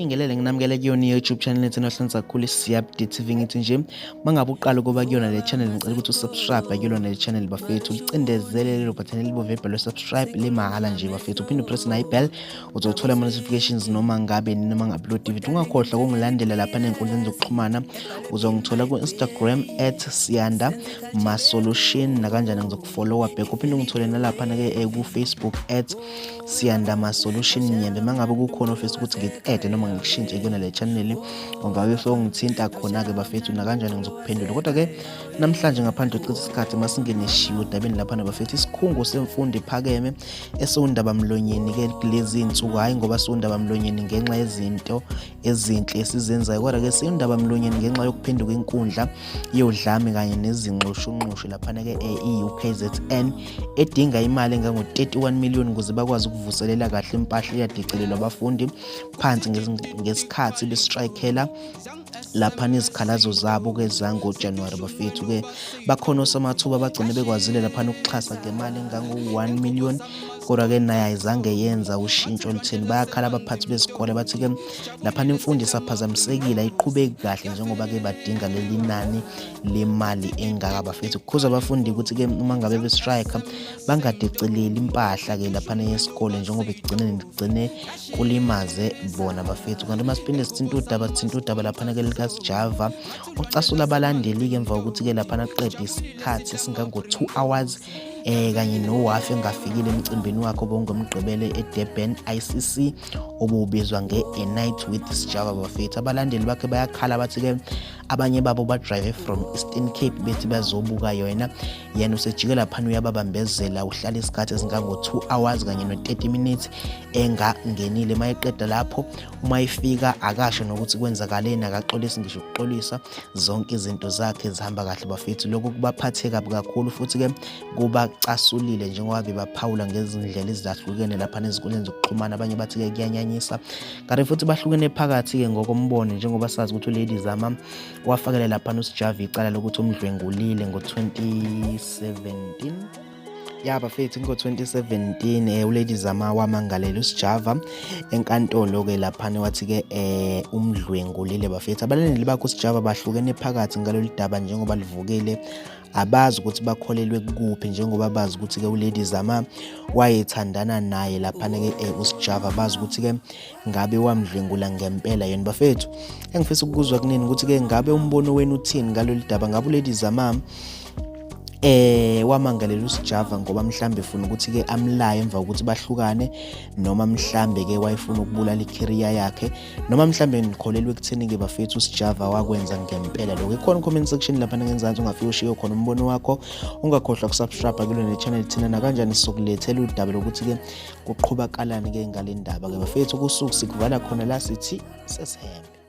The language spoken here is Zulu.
Ngibingelele nginamukele kuyona i-YouTube channel ethu enohlonza kakhulu iSiyabdi TV. Ngithi nje mangabe uqala ukuba kuyona le channel, ngicela ukuthi usubscribe kuyona le channel bafethu, ulicindezele lelo button elibomvu ebhalwe subscribe, limahhala nje bafethu, uphinde upress na ibell uzothola ama-notifications noma ngabe noma ngi-upload video. Ungakhohlwa ukungilandela lapha ney'nkundleni zokuxhumana, uzongithola ku-Instagram at Siyanda Masolution, nakanjani ngizokufollowa back. Uphinde ungithole nalaphana-ke ku-Facebook at Siyanda Masolution Nyembe. Uma ngabe kukhona ofisa ukuthi ngiku-ede noma ngikushintshe kuyona le channel, ungabe sewungithinta khona-ke bafethu, nakanjani ngizokuphendula. Kodwa-ke namhlanje, ngaphandle kokuchitha isikhathi, masingene shiwo odabeni laphana bafethu. Isikhungo semfundo ephakeme esiwundaba mlonyeni-ke kulezi iy'nsuku, hhayi ngoba siwundaba mlonyeni ngenxa yezinto ezinhle esizenzayo, kodwa-ke siwundaba mlonyeni ngenxa yokuphenduka inkundla yodlame kanye nezinxushunxushu laphana-ke, i-UKZN edinga imali engango-31 million ukuze bakwazi ukuvuselela kahle impahla eyadicilelwa abafundi phansi ngesikhathi bestrikela laphana izikhalazo zabo-ke zangoJanuwari bafethu-ke. Bakhona osomathuba bagcine bekwazile laphana ukuxhasa ngemali engango-1 million, kodwa-ke naye ayizange yenza ushintsho olutheni. Bayakhala abaphathi bezikole, bathi-ke laphana imfundo isaphazamisekile, ayiqhubeki kahle njengoba-ke badinga leli nani lemali engaka bafethu. Kukhuza abafundi ukuthi-ke uma ngabe bestrike bangadicileli impahla-ke laphana yesikole, njengoba ekugcineni kugcine kulimaze bona bafethu. Kanti uma siphinde sithinta udaba, sithinta udaba laphana-ke likaSjava ocasula abalandeli-ke emva kokuthi-ke laphana kuqeda isikhathi esingango-2 hours kanye noWafi engafikile emcimbini wakhe obungomgqibelo eDurban ICC obuwubizwa nge-A Night with Sjava bafethu. Abalandeli bakhe bayakhala, bathi-ke abanye babo badrive from Eastern Cape bethi bazobuka yena, yena usejike laphana uyababambezela, uhlala isikhathi esingango-2 hours kanye no-30 minutes engangenile. Uma eqeda lapho, uma efika akasho nokuthi kwenzakaleni, akaxolisi ngisho ukuxolisa, zonke izinto zakhe zihamba kahle bafethu. Lokhu kubaphathe kabi kakhulu futhi-ke kubacasulile, njengoba bebaphawula ngezindlela ezahlukene lapha nezinkundleni zokuxhumana. Abanye bathi-ke kuyanyanyisa, kanti futhi bahlukene phakathi-ke ngokombono, njengoba sazi ukuthi uLady Zama wafakela laphana uSjava icala lokuthi umdlwengulile ngo-2017. Ya bafethu, ngo-2017 uLady Zama wamangalela uSjava enkantolo-ke laphana, wathi-ke umdlwengulile bafethu. Abalandeli bakhe uSjava bahlukene phakathi ngalolu daba njengoba livukile, abazi ukuthi bakholelwe kuphi, njengoba bazi ukuthi-ke uLady Zama wayethandana naye laphana-ke uSjava, bazi ukuthi-ke ngabe wamdlwengula ngempela yena bafethu. Engifisa ukuzwa kunini ukuthi-ke ngabe umbono wenu uthini ngalolu daba? Ngabe uLady Zama wamangalela uSjava ngoba mhlambe efuna ukuthi ke amlaye emva kokuthi bahlukane, noma mhlambe ke wayefuna ukubulala icareer yakhe, noma mhlambe nikholelwe ekutheni ke bafethu uSjava wakwenza ngempela lokho? Ikhona comment section lapha ngenzansi, ungafike ushiye khona umbono wakho. Ungakhohlwa kusubscribe kulo ne channel. Thina nakanjani sizokulethela udaba lokuthi ke kuqhubakalani ke ngale ndaba ke bafethu. Kusuku sikuvala khona la, sithi sesihembe.